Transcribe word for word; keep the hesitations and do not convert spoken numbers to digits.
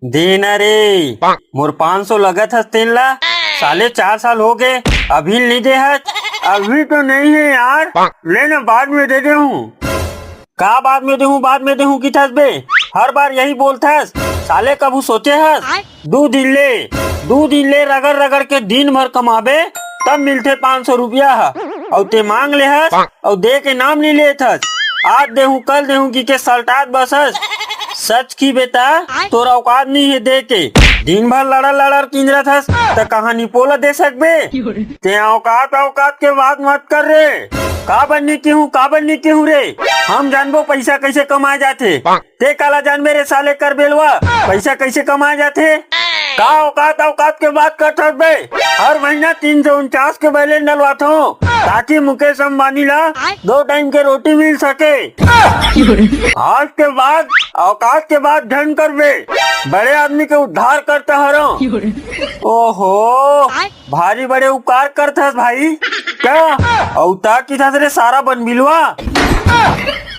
दे ना रे, मोर पाँच सौ लगत हस तेन ला, साले चार साल हो गए, अभी नहीं दे हस। अभी तो नहीं है यार, ले ना, बाद में दे दे हूँ। का बाद में देहूं, बाद में देहूं किथस बे? हर बार यही बोलथस। साले कभू सोचे हस? दू दिन ले, दू दिन ले रगड़ रगड़ के दिन भर कमाबे, तब मिलथे पाँच सौ रुपया ह। अउ ते मांग ले हस, अउ दे के नाम नहीं लेत हस। आज देहूं, कल देहूं कि के सलटात बसस। सच की बेटा, तोर औकात नहीं है दे के। दिन भर लड़र लड़र किंजरत हस, त कहां निपोला दे सकबे? ते औकात औकात के बात मत कर रे। का बनने की हूँ, का बनने की हूँ रे? हम जानबो पैसा कैसे कमाए जाथे। ते काला जानबे रे साले कर बेलवा, पैसा कैसे कमाए जाथे? का औकात औकात के बात करत हस बे? हर महीना तीन सौ उनचास के बैलेंस डलवाथो, ताकि मुकेश अंबानी ला दो टाइम के रोटी मिल सके। आज के बाद औकात के बात झन करबे, बड़े आदमी के उद्धार करता हरो। ओहो, भारी बड़े उपकार करत हस भाई। का? अउ ता किथस रे सारा बन बिलवा।